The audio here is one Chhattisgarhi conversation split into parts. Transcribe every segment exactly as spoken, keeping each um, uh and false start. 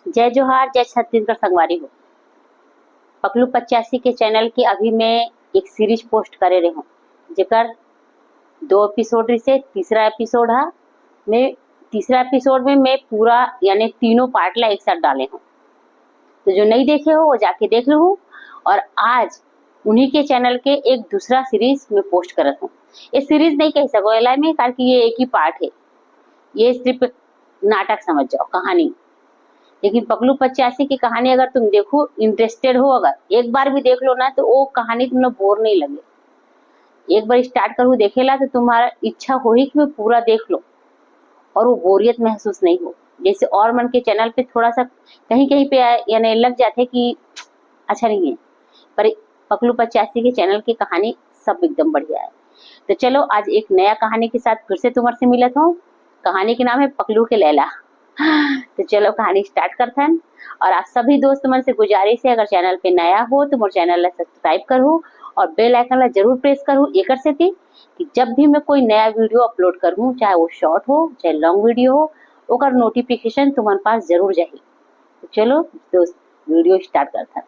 जय जोहार, जय छत्तीसगढ़ संगवारी हो। पकलू पचासी के चैनल के अभी मैं एक सीरीज पोस्ट करे रहे हूँ, जेकर दो एपिसोड रिसे, तीसरा एपिसोड है। मैं तीसरा एपिसोड में मैं पूरा यानी तीनों पार्ट ला एक साथ डाले हूँ। तो जो नहीं देखे हो वो जाके देख लो। और आज उन्हीं के चैनल के एक दूसरा सीरीज में पोस्ट करत हूँ। ये सीरीज नहीं कह सको एला में, कारण कि ये एक ही पार्ट है, ये सिर्फ नाटक समझ जाओ, कहानी। लेकिन पकलू पचासी की कहानी अगर तुम देखो, इंटरेस्टेड हो, अगर एक बार भी देख लो ना, तो वो कहानी तुम लोग बोर नहीं लगे। एक बार स्टार्ट करू देखेला तो तुम्हारा इच्छा होही कि मैं पूरा देख लो और वो बोरियत महसूस नहीं हो। जैसे और मन के चैनल पे थोड़ा सा कहीं कहीं पे यानी लग जाते कि अच्छा नहीं है, पर पकलू पचासी के चैनल की कहानी सब एकदम बढ़िया है। तो चलो, आज एक नया कहानी के साथ फिर से तुम्हारे से मिलत हूँ। कहानी के नाम है पकलू के लैला। तो चलो, कहानी स्टार्ट करथन। और आप सभी दोस्त मन से गुजारिश है, अगर चैनल पे नया हो तो मोर चैनल ला सब्सक्राइब करू और बेल आइकन ला जरूर प्रेस करू, एकर सेती कि जब भी मैं कोई नया वीडियो अपलोड करूँ, चाहे वो शॉर्ट हो चाहे लॉन्ग वीडियो हो, ओकर नोटिफिकेशन तुम्हारे पास जरूर जाही। तो चलो दोस्त, वीडियो स्टार्ट करथन।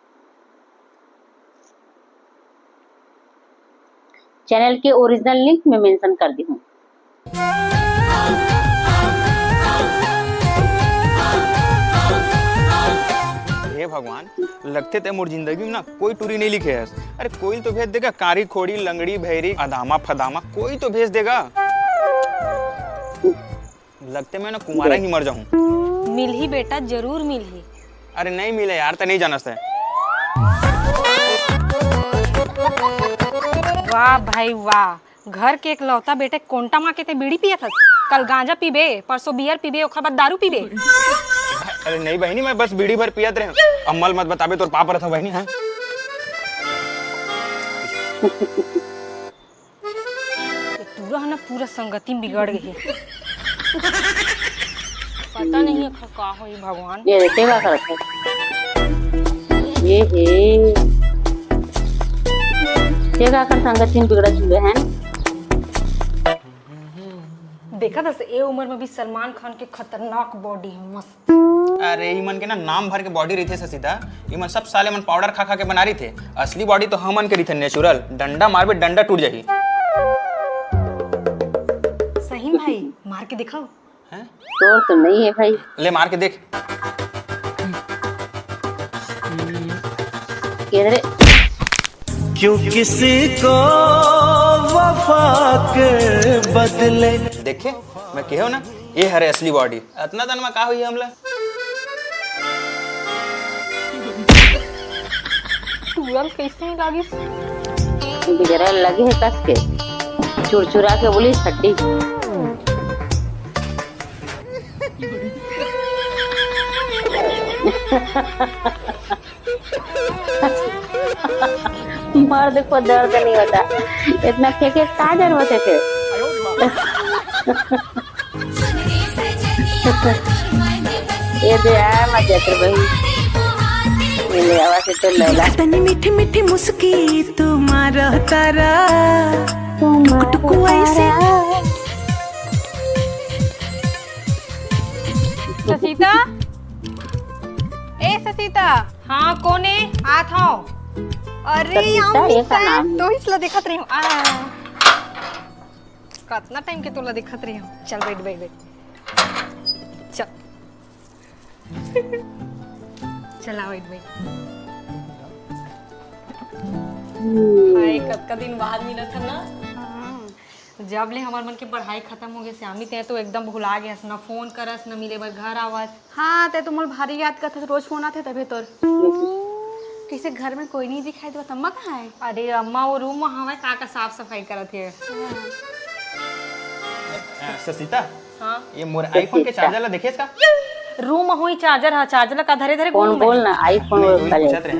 चैनल के ओरिजिनल लिंक मैं मेंशन कर दी हूँ। हे भगवान, लगथे ते मोर जिंदगी में ना कोई टूरी नहीं लिखे हस। अरे कोई तो भेज देगा, कारी खोड़ी लंगड़ी भैरी अदामा फदामा कोई तो भेज देगा। लगथे मैं ना कुंवारा ही मर जाहूँ। मिलही बेटा, जरूर मिलही। अरे नहीं मिले यार, ते नहीं जानस ते। वाह भाई वाह, घर के एकलौता बेटे कोंटा माँ के ते बीड़ी पियत हस। कल गांजा पीबे, परसों बियर पीबे, ओखर बाद दारू पीबे। अरे नहीं बहिनी, मैं बस बीड़ी भर पियत रहे। अब मल मत बताबे, तोर पाप रहता बहिनी। हाँ, ये टूरा है ना, पूरा संगति में बिगड़ गई है। पता नहीं है का होई भगवान। ये देखे का करत है? ये हे। ये का कर संगति में बिगड़त हुए हैं? देखा था, ए उम्र में भी सलमान खान के खतरनाक बॉडी है, मस्त। अरे, ई मन के ना नाम भर के बॉडी रहिथे ससीदा। ई मन सब साले मन पाउडर खा खा के बना रहिथे। असली बॉडी तो हमन के रहिथे, नेचुरल। डंडा मारबे, डंडा टूट जाही। सही में भाई, मार के दिखाओ। हैं? तोर तो नहीं है भाई। ले, मार के देख। के रे? क्यों किसी को वफा के बदले। देखे, मैं कहे हो ना, ये हरे असली बॉडी। अतना तन में का हुई हमला? टूरा ल कैसे नहीं लागिस? बिगड़ा लगे है कस के, चुरचुरा के बोली हड्डी। मर्द को दर्द नहीं होता, इतना फेंके का जरूरत है फिर? ये दे आ मजा कर बही। ये ले आवा से तो लैला। तनी मीठी मीठी मुस्की तुम्हारा तारा। टुकटुकु ऐसे। ससीता, ए ससीता। हाँ, कौन है? आत हूँ। अरे, ससीता, ये का नाम है? तो इसला देखत रही हूँ। आ। कतना टाइम के तोला देखत रही हूँ। चल, बैठ, बैठ, बैठ। चल। चला, बैठ, बैठ। हम्म। हाय, कतका दिन बाद मिलत हन ना। हाँ। जब ले हमर मन के पढ़ाई खत्म हो गए, श्यामी, ते तो एकदम भुला गए हस, न फोन करस, न मिले बर घर आवस। हाँ, ते तो मोर भारी याद करत हस, रोज फोन आथे तभे तोर। कैसे घर में कोई नहीं दिखाई देवत, अम्मा कहाँ है? अरे अम्मा वो रूम में हवे, का का साफ सफाई करत हे। हाँ। अ, ससिता, हाँ। ये मोर ससिता। iPhone के charger ला देखेस का? रूम में हुई charger हा, charger ला का धरे धरे कौन घूम बोल रहे? ना, iPhone नहीं, वो वही करे। पूछत रहे।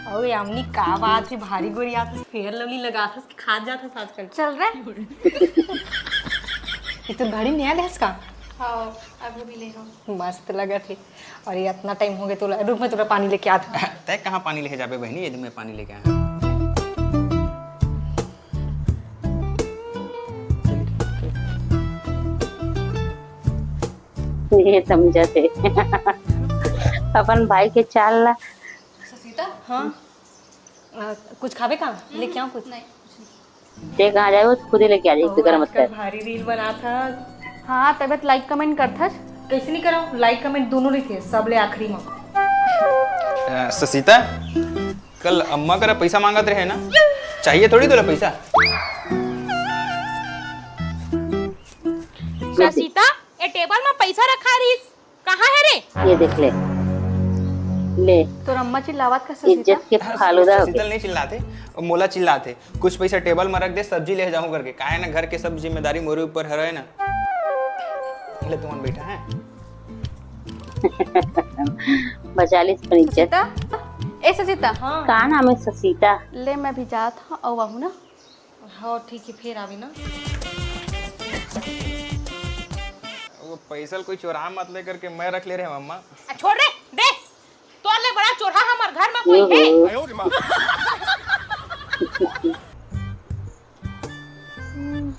अउ यामिनी, का बात हे, भारी गोरी आत हस, Fair Lovely लगात हस कि खात जात हस आजकल? चल रे। ये तो घड़ी नया लेहस का? हाँ, अभी भी ले हूँ। मस्त लगत हे। अरे, इतना टाइम हो गया तो, रुक, मैं तोला पानी लेके आत हूँ। तै कहाँ पानी लेके जाबे बहिनी, ये दे मैं पानी लेके आया हूँ। ये समझत हे। अपन भाई के चाल ला। ससीता, हाँ। अ, कुछ खाबे का? लेके आऊँ कुछ? नहीं, कुछ नहीं। ते कहाँ जाए, वो खुद ही लेके आ जाए, फिक्र मत कर। भारी रील बनाथस। हाँ, तबे तो like comment करथस। कैसे नहीं करो? Like comment दोनों रहिथे, सबले आखिरी में। अ, ससीता, कल अम्मा करा पैसा मांगत रहे ना, चाहिए थोड़ी तोला पैसा। ससीता, ए टेबल में पैसा रखा रहिस, कहाँ है रे? ये देख ले, ले। तोर अम्मा चिल्लावत का ससीता? इज्जत के फालूदा हो गए। ससीता नहीं चिल्लाथे, मोला चिल्लाथे। कुछ पैसा टेबल में रख दे, सब्जी ले जाऊं करके। काहे ना, घर के सब जिम्मेदारी मोरे ऊपर हरे ना। ले, तुमन बैठा है। बचा लिस अपन इज्जत। ससीता, ए ससीता। हाँ। का नाम है ससीता? ले, मैं भी जात हूँ, अउ आहू ना। हाँ, ठीक है, फिर आवे ना। वो पैसा ल कोई चोरा मत ले करके मैं रख ले रहे हूँ, अम्मा। आ, छोड़ रे, दे। तोर ले बड़ा चोरहा हमर घर में कोई है? हम्म।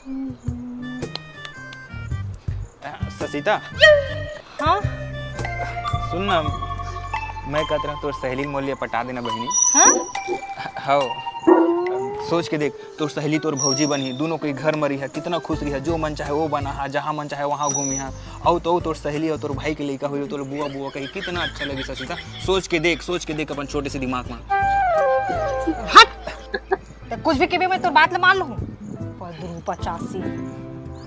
ससीता। हाँ? सुन ना, मैं कहत रहा तोर सहेली मोर लिए पटा देना बहिनी। हाँ? हव। सोच के देख, तोर सहेली तोर भौजी बनही, दोनों कोई घर में रहिहा, कितना खुश रहिहा, जो मन चाहे वो बनाहा, जहाँ मन चाहे वहाँ घूमिहा। अउ तो तोर सहेली अउ तोर भाई के लइका होही, तोर बुआ बुआ कही, कितना अच्छा लगी ससीता। सोच के देख, सोच के देख अपन छोटे से दिमाग में। हट! त कुछ भी केबे, मैं तोर बात ल मान लूँ। पगरू पचासी।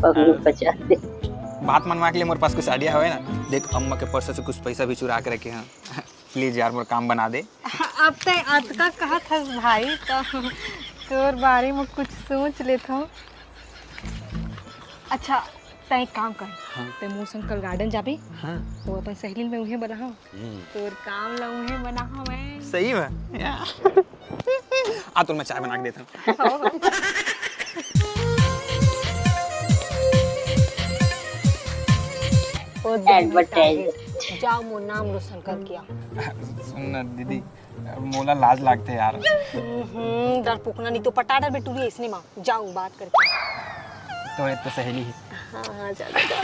पगरू पचासी। बात मनवा के लिए मोर पास कुछ idea हवे ना। देख, अम्मा के पर्स से कुछ पैसा भी चुरा के रखे हैं। Please यार, मोर काम बना दे। अब तैं अतका कहत हस भाई, त तोर बारे में कुछ सोच लेत हूँ। अच्छा, तैं एक काम कर, हाँ। तैं मोर संग कल garden जाबे, हाँ। तो अपन सहेली में उहे बना हो। हम्म। तोर काम ला उहे बना हो मैं। सही में? या। आ, तो मैं चाय बना के देता हूँ। ओ दे advertise। Advertise। जाओ, मोर नाम रोशन करके आओ। सुन ना दीदी, मोला लाज लागथे यार। हम्म, डरपोकना, नहीं तो पटा डरबे टूरी अइसने मा। जाओ, बात करके। तो ये तो सहेली है। हाँ, हाँ, जा, जा, जा।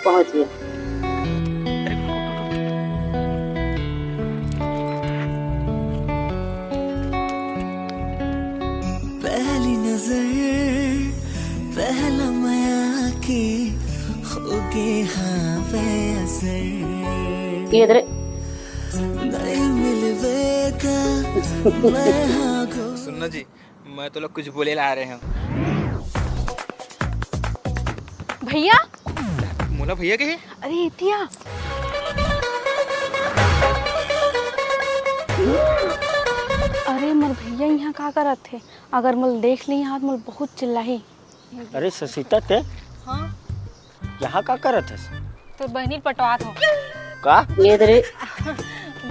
पहुंच गए। पहली नजर, पहला मया के हो गे हावे असर। ये इधर। नहीं मिलवे का मैं हाँ गो। सुनना जी, मैं तो लोग कुछ बोले ला रहे हूँ। भैया। मोला भैया के? अरे इतिया। अरे मोर भैया यहाँ का करत थे? अगर मोला देख ली यहाँ तो मोला बहुत चिल्लाही। अरे ससीता ते? हाँ। यहाँ का करत हस? तोर बहिनी ल पटवात हूँ। का? ये दे रे।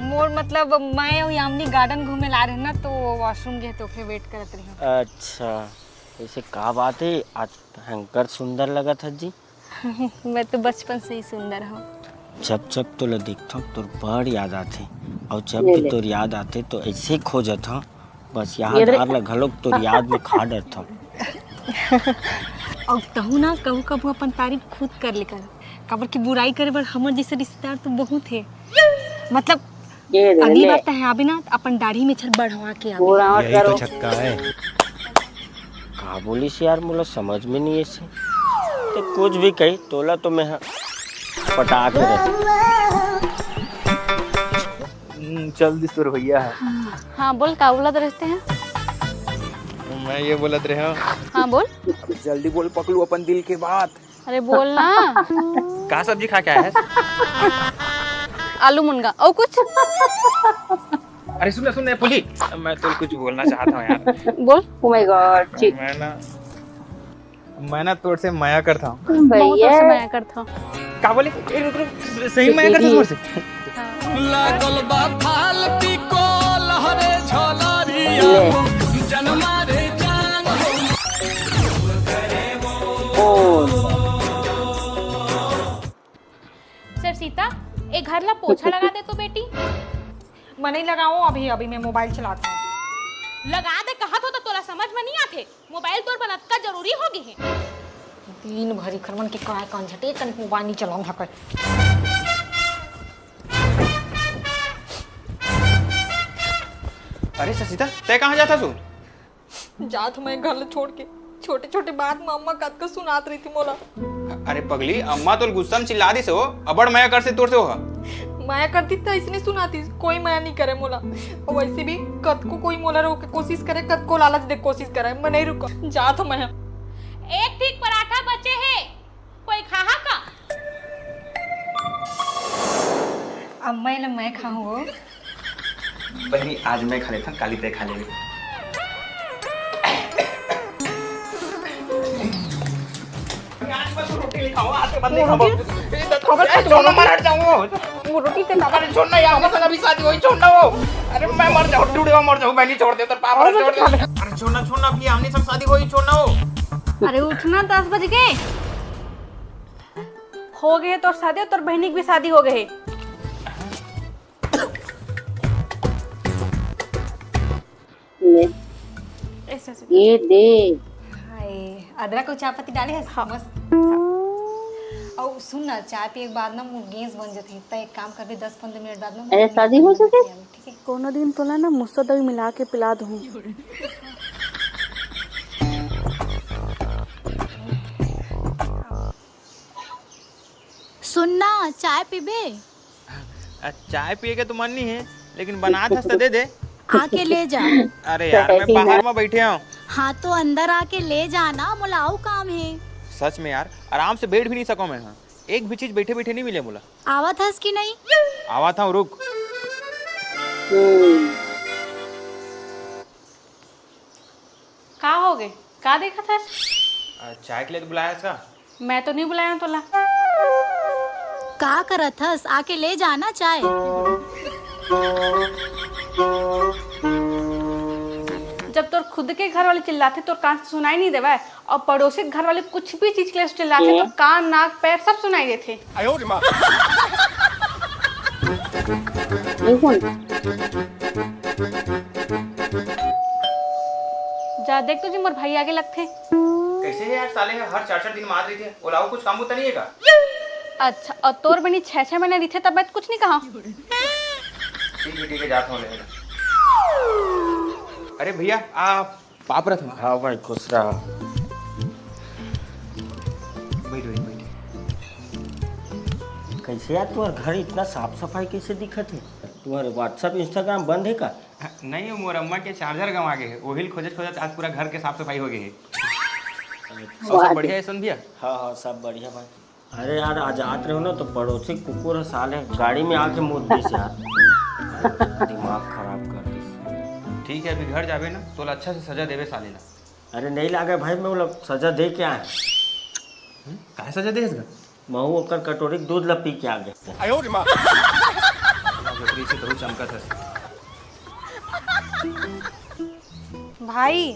मोर मतलब मैं अउ यामिनी garden घूमे ला रहे ना, तो washroom गए तो ओकरे wait करत रही हूँ। अच्छा, ऐसे का बात है? आज भयंकर सुंदर लगत हस जी। मैं तो बचपन से ही सुंदर हूँ। जब जब तोला देखथव तोर बड़ याद आथे, अउ जब ले भी ले। तोर याद आथे तो ऐसे ही खोजत हव, बस ये याद रे। आर ला घलोक तोर याद में खा डरथव। अउ तहू ना कहू कभू अपन तारीफ खुद कर ले कर, काबर कि बुराई करे बर हमर जैसे रिश्तेदार तो बहुत है। मतलब ये दे अगली ले। बार तहे आबे ना, अपन दाढ़ी में छर बढ़वा के आबे। पूरा मत यही तो करो। छक्का है। का बोलिस यार, मोला समझ में नहीं ऐसे। तो कुछ भी कही, तोला तो मैं ह-, पटा के रख। हम्म, चल दिस तोर भैया है। हाँ, बोल, का बोलत रहते हैं? मैं ये बोलत रहे हूँ। हाँ, बोल। जल्दी बोल पकलू, अपन दिल के बात। अरे बोल ना। का सब्जी खा के आया है? आलू मुनगा। और कुछ? अरे सुन ना, सुन ना, पुली, मैं तो कुछ बोलना चाहता हूँ यार। बोल। Oh my God, ठीक। मैं ना, मैं ना तोर से मया करता हूँ। बहुत भैया। तोर से मया करता हूँ। का बोले? ए, रुक, रुक, सही मया करता हूँ तोर से। लागल बा फालती को लहरे झलरिया ले। जनमा रे जान। ओ। सर सीता, ए घर ला पोछा लगा दे तो बेटी। मैं नहीं लगाऊं अभी, अभी मैं मोबाइल चलाता हूँ। लगा दे कहत हो तो तोला समझ में नहीं आथे, मोबाइल तोर बर अतका जरूरी हो गे हे। दिन भर इखर मन के काय कान झटे, कन मोबाइल नहीं चलाऊं हकय। अरे ससिता, तै कहाँ जात हस? जात हूँ मैं घर ल छोड़ के। छोटे-छोटे बात म अम्मा कतका सुनात रहिथे मोला। अरे पगली, अम्मा तोल गुस्सा म चिल्ला दिस हो, अबड़ मया करथे तोर से ओहा। मया करती त अइसने सुनातिस, कोई मया नइ करे मोला। अउ वइसे भी कतको कोई मोला रोके कोशिश करे, कतको लालच दे कोशिश करे, मैं नइ रुकव, जात हूँ मैं। एक ठीक पराठा बचे हे, कोई खाहा का? अम्मा, एला मैं खाहूँ वो। बहिनी, आज मैं खा लेथंव, काली तै खा लेबे। आज मैं तो रोटी नहीं खाऊंगा, आज के बाद नहीं खाऊंगा। ए, छोड़ ना, मैं हट जाऊंगा। वो रोटी ते अरे छोड़ ना यार, हमर संग अभी शादी होई, छोड़ ना वो। अरे मैं मर जाऊं, टूट के मर जाऊं, बहिनी छोड़ दे, तोर पापा और छोड़ दे। अरे छोड़ ना, छोड़ ना, अभी हमनी संग शादी होई, छोड़ ना वो। अरे उठ ना, दस बज गे। हो गे हे तोर शादी, तोर बहिनी के भी शादी हो गे हे। ले, ऐसे, ऐसे। ये दे। हाय, अदरक अउ चाय पत्ती डाले हस? हाँ। मस्त। हाँ। अउ सुन ना, चाय पिए के बाद ना मोर गैस बन जथे, त एक काम करबे, दस पंद्रह मिनट बाद ना अरे, शादी हो चुके? ठीक है? कोनो दिन तोला ना मुस्सा दवाई मिला के पिला दूँ। सुन ना, चाय पीबे? अ, चाय पिए के तो मन नहीं है, लेकिन बनात हस त दे दे। आके ले जा। अरे यार, मैं सही बाहर ना। में बैठे हूँ। हाँ, तो अंदर आके ले जा ना, मोला अउ काम है। सच में यार, आराम से बैठ भी नहीं सको मैं। हाँ, एक भी चीज बैठे बैठे नहीं मिले मोला। आवत हस कि नहीं? आवत हूँ, रुक। हम्म। का हो गे? का देखत हस? अ, चाय के लिए तो बुलाया था। मैं तो नहीं बुलाया तोला। का करत हस? आके ले जाना चाय। जब तोर खुद के घर वाले चिल्लाथे, तोर कान से सुनाई नहीं देवय, और पड़ोसी के घर वाले कुछ भी चीज के लिए चिल्लाथे, तो कान, नाक, पैर सब सुनाई देथे। ये कौन? जा देख तो जी, मोर भाई आगे लगथे। कैसे है यार, साले है हर चार चार दिन में आत रहिथे, ओला अउ कुछ काम बुता नहीं है का? अच्छा, और तोर बनी छह छह महीना रहिथे तब मैं तो कुछ नहीं कहा। ठीक है, ठीक है, जाता हूँ लेने। अरे भैया, आप पाप रथ में। हाँ भाई, खुश रहा। बैठ, बैठ, बैठ। कैसे यार, तुम्हारे घर इतना साफ सफाई कैसे दिखत है? तुम्हारे WhatsApp, Instagram बंद है का? नहीं, मोर अम्मा के charger गंवा गे हे, ओहिल खोजत खोजत आज पूरा घर के साफ सफाई हो गई है। और सब बढ़िया है सुन भैया? हाँ, हाँ, सब बढ़िया भाई। अरे यार, आज आत रहे हो ना, तो पड़ोसी कुकुर है साले, गाड़ी में आके मुद दिस यार। दिमाग खराब कर दिस। ठीक है, अभी घर जाबे ना, तोला अच्छा से सजा देबे साले ला। अरे नहीं लागे भाई, मैं वो लोग सजा दे के आए। हम्म? काहे सजा दे इसका? महू ओकर कटोरी के दूध ला पी के आ गए। आयो रे माँ। बकरी से बहुत चमकत है। भाई,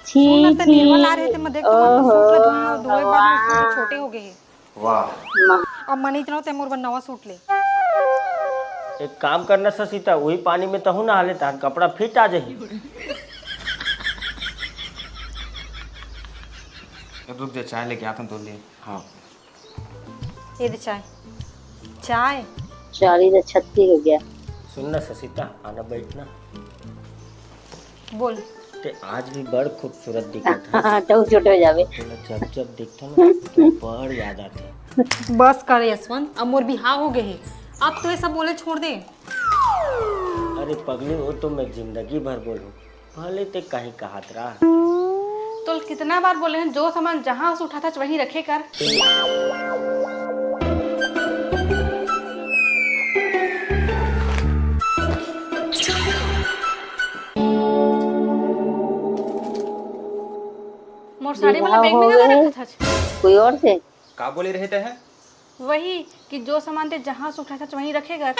छी, सुन ना, ते छी। निर्मल आ रहे थे, मैं देख तो मत ओहो, सूट ला धोए, धोए बाद में सूट भगवान। छोटे हो गए हैं। वाह। अब मन इतना होते मोर बर नवा सूट ले। एक काम करना ससीता, वही पानी में तहू नहा ले, तार कपड़ा फिट आ जाही। रुक जा, चाय लेके आता हूँ तो ले। हाँ। ये दे चाय। चाय। चालीस छत्तीस हो गया। सुन ना ससीता, आना बैठना। बोल। ते आज भी बड़ खूबसूरत दिखत है। हाँ, तो छोटे हो जावे। तोला जब जब देखता ना, तो बड़ याद आते। बस कर यशवंत, अब मोर बिहाव हो गए है, अब तो ये सब बोले छोड़ दे। अरे पगली, वो तो मैं जिंदगी भर बोलूं, भले ते कहीं कहत रहा। तोल कितना बार बोले हैं, जो सामान जहाँ से उठाता वहीं रखे कर। मोर साड़ी वाला बैग में का रखा था? कोई और से? का बोले रहे ते है? वही कि जो सामान ते जहाँ से उठाता वहीं रखे कर।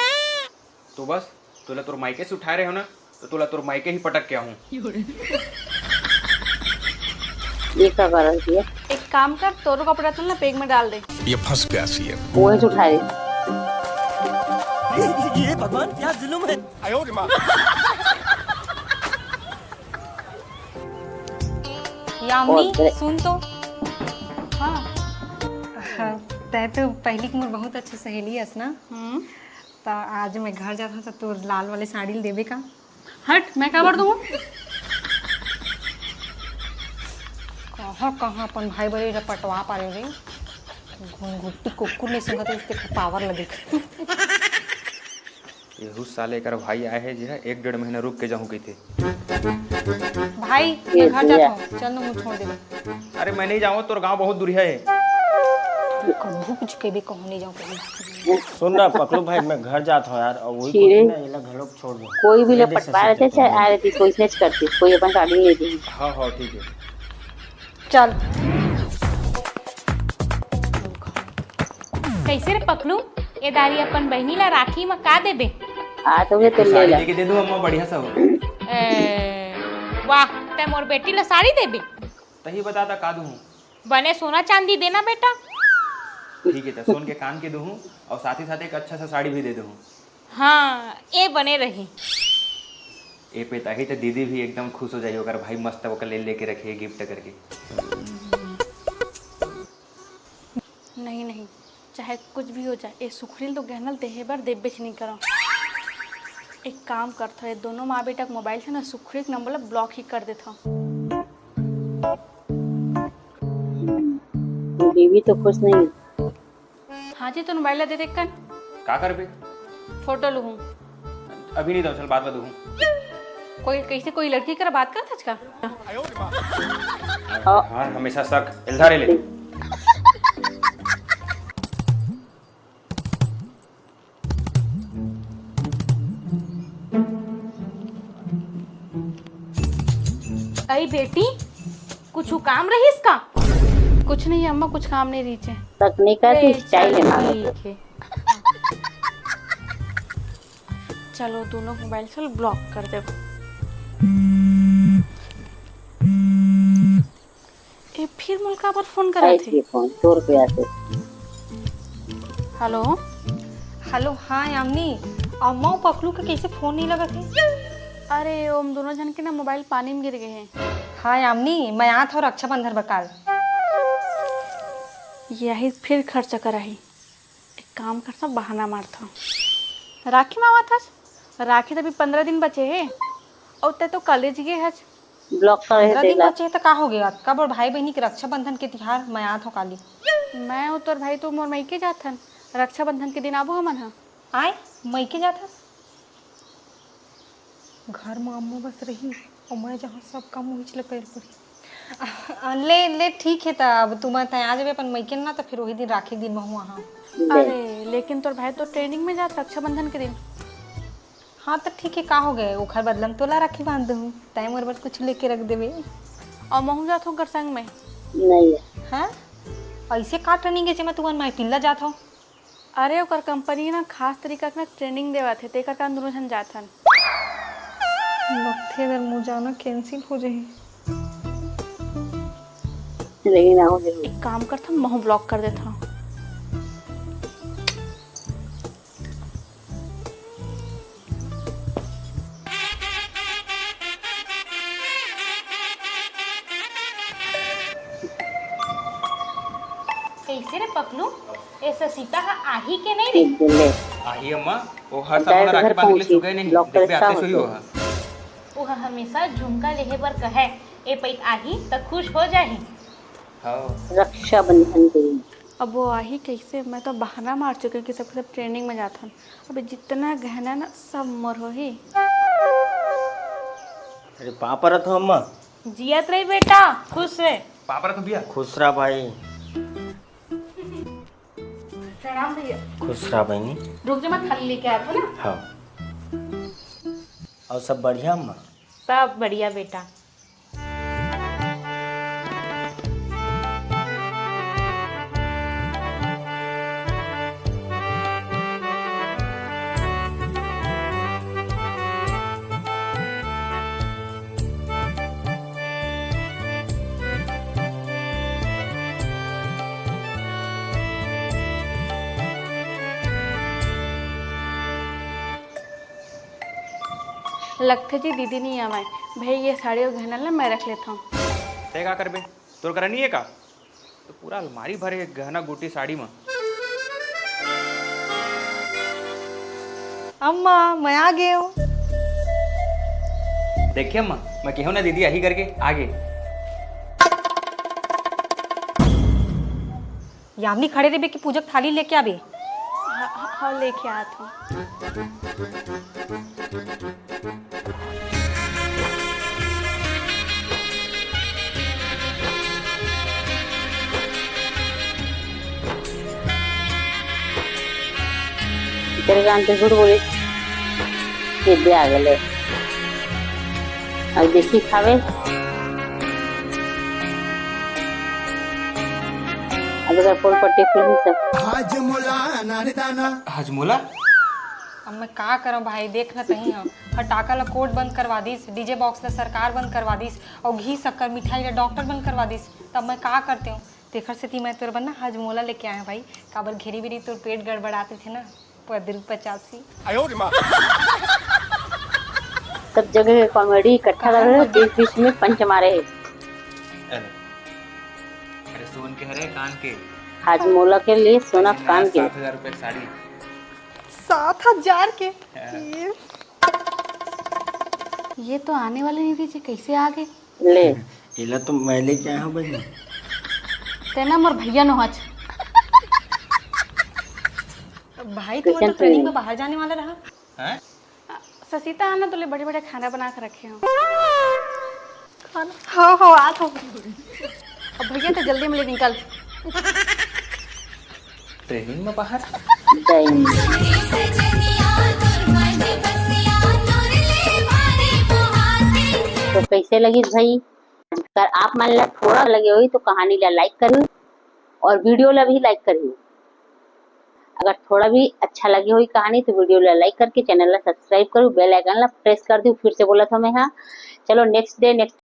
तो बस, तोला तोर मायके से उठाए रहे हो ना, तो तोला तोर मायके ही पटक के आहूं। ये का कारण किया? एक काम कर, तोरो कपड़ा तल ना बैग में डाल दे। ये फंस गया सीएम। वहीं से उठाए। ये भगवान क्या जुल्म है। आयो रे माँ। यामिनी, सुन तो। हाँ। हाँ, तै तो पहली के मोर बहुत अच्छी सहेली हस ना। हम्म। त आज मैं घर जात हूँ तो तोर लाल वाले साड़ी ल देबे का? हट, मैं काबर दूँ? कहाँ कहाँ अपन भाई बड़े ला पटवा पारे रे। घुंघुट्टी कुकुर नहीं सूंघत, इसके पावर लगे। एहू साले एकर भाई आए हे, जे ह एक डेढ़ महीना रुक के जाहूं कहिथे। भाई, मैं घर जात हूँ, चल न, मुझे छोड़ दे। अरे, मैं नहीं जाऊँ, तोर गांव बहुत दूरिहा हे। कभू कुछ कहिबे, कहूँ नहीं जाऊँ, कहूँ। सुन ना पकलू भाई, मैं घर जात हूँ यार, और वही कोठी ना, एला घलोक छोड़ दे। कोई भी ले पटवा रहते, चाहे आ रहती, कोई से करती, कोई अपन साड़ी नहीं दी। हाँ, हाँ, ठीक है। चल। कैसे रे पकलू, ए दारी अपन बहिनी ला राखी म का देबे? आ तो वे तो ले साड़ी ला। लेके दे दो अम्मा, बढ़िया सा हो। ए, वाह, तै मोर बेटी ला साड़ी देबे? तही बता ता का दूँ? बने सोना चांदी देना बेटा। ठीक है, तो सोन के कान के दूँ और साथ ही साथ एक अच्छा सा साड़ी भी दे दूँ। हाँ, ए बने रही। ए पे ताही तो दीदी भी एकदम खुश हो जाही, ओकर भाई मस्त ओकर ले लेके रखे गिफ्ट करके। नहीं, नहीं, चाहे कुछ भी हो जाए, ए सुखरी ल तो गहना ल देहे बर देबेच नहीं करव। एक काम करथव, ए दोनों माँ बेटा के मोबाइल से ना सुखरी के नंबर ला ब्लॉक ही कर देथव। बीवी तो खुश नहीं। हाँ जी, तो मोबाइल ला दे देख कर। का करबे? फोटो लूहूँ। अभी नहीं दो, चल बाद में दूहूँ। कोई कैसे कोई लड़की कर बात करत हच का? हाँ, हमेशा शक। एल्धा रे ले। अई बेटी, कुछ काम रहिस का? कुछ नहीं अम्मा, कुछ काम नहीं रहिस हे। शक नहीं करती, ए, स्टाइल है चल, माँ। ठीक है। चलो, दोनों मोबाइल चल ब्लॉक कर दे। ए, फिर मोला काबर फोन करत हे? फोन, सौ रुपया से। हेलो। हेलो, हाँ यामिनी, अम्मा अउ पकलू के कैसे फोन नहीं लगत हे? अरे, ओम दोनों झन के ना मोबाइल पानी में गिर गए हे। हाँ यामिनी, मैं आत हूँ रक्षाबंधन बकाल। यही फिर खर्चा कराही। एक काम करता, बहाना मारता। राखी में आवत हस? राखी तो अभी पंद्रह दिन बचे हे। अउ तै तो कॉलेज गे हस। ब्लॉक करे पंद्रह दिन तेला। बचे हे तो का हो गया? काबर भाई बहनी के रक्षाबंधन के तिहार मैं आत हो काली। मैं अउ तोर भाई तो मोर मइके जात हन। रक्षाबंधन के दिन आबो हमन ह। आय, मइके जात हस? घर म अम्मा बस रही, अउ मैं जहाँ सब काम उहीच ल करे पड़ही। आ, ले, ले, ठीक हे त, अब तुम तय आ जाबे अपन मइके ना, त फिर वही दिन राखी के दिन महू आहा। अरे, लेकिन तोर भाई तो ट्रेनिंग में जात रक्षाबंधन के दिन। हाँ, त ठीक हे, का हो गए, ओखर बदला में तोला राखी बांध दूँ, तय मोर बर कुछ लेके रख देबे। अउ महू जात हो ओकर संग में। नहीं। हाँ? ऐसे का ट्रेनिंग हे, जेमा तुमन माई पिल्ला जात हो? अरे, ओकर कंपनी ना खास तरीका के ना ट्रेनिंग देवत हे, तेकर कारण दुनों झन जात हन। लगथे एदर मोर जाना कैंसिल हो जाही। लेकिन ना हो जाही। एक काम करथन, महू ब्लॉक कर देथन। कैसे रे पकलू? ए ससीता ह आही के नहीं रे? आही अम्मा, वो हर साल राखी बांधे के लिए चुके नहीं। देखबे आते सोई वो ह। वो ह हमेशा झुमका लेहे बर कहे, ए पइत आही त खुश हो जाही। हाँ। रक्षाबंधन के दिन। अब वो आही कैसे? मैं तो बहाना मार चुके कि सबके सब ट्रेनिंग में जात हन। अबे जितना गहना ना सब मोर होही। अरे पाँव परत हो अम्मा। जियत रही बेटा, खुश रहे। पाँव परत हो भैया। खुश रहा भाई। प्रणाम भैया। खुश रहा बहनी। रुक जा, मैं थाली लेके आती हूँ ना। हाँ। और सब बढ़िया अम्मा? सब बढ़िया बेटा। लगथे जी दीदी नहीं आवय। भाई ये साड़ी अउ गहना ला मैं रख लेथव। का करबे? तोर करा नहीं है का? तो पूरा अलमारी भरे हे गहना गुटी साड़ी म। अम्मा, मैं आ गे हूँ। देखे अम्मा, मैं केहेंव ना दीदी आही करके, आ गे। यामिनी, खड़े रहिबे कि पूजा के थाली लेके आबे? हाँ, हाँ, हाँ, लेके आत हूँ। तेरे जान के झूठ बोले, ये दे आ गले। अब देखी खावे। अब अगर पोल पट्टी खुलही सब। हाजमोला नानी दाना। हाजमोला? अब मैं का करंव भाई, देख न तहीं ह। फटाका ला कोर्ट बंद करवा दिस, डीजे बॉक्स ला सरकार बंद करवा दिस, अउ घी शक्कर मिठाई ला डॉक्टर बंद करवा दिस, तब मैं का करतेंव? तेखर सेती मैं तोर बर ना हाजमोला लेके आए हंव भाई, काबर घेरी बेरी तोर पेट गड़बड़ात रहिथे ना, पदरू पचासी। सब जगह के कॉमेडी इकट्ठा कर रहे हो, बीच बीच में पंच मारे है। अरे, अरे सोन के हरे कान के। हाजमोला के लिए सोना कान के। सात हजार रुपए की साड़ी। सात हजार के? हाँ। ये, ये तो आने वाले नहीं थी जी, कैसे आ गए? ले। एला तो मैं लेके आया हूँ बहिनी। तेना मोर भैया नोहच। भाई, तुम्हारा तो ट्रेनिंग में बाहर जाने वाला रहा। हैं? ससीता, आना, तोले बढ़िया-बढ़िया खाना बना के रखे हंव। खाना? हो, हो, आत हंव। अब भैया, तो जल्दी में ले निकल। ट्रेनिंग में बाहर? तो कैसे लगिस भाई? अगर आप मन ला थोड़ा लगे होही तो कहानी ला लाइक करियो और वीडियो ला भी लाइक करियो। अगर थोड़ा भी अच्छा लगे होही कहानी तो वीडियो ला लाइक करके चैनल ला सब्सक्राइब करियो, बेल आइकन ला प्रेस कर दियो। फिर से बोलत हंव मैं, हाँ, चलो नेक्स्ट डे नेक्स्ट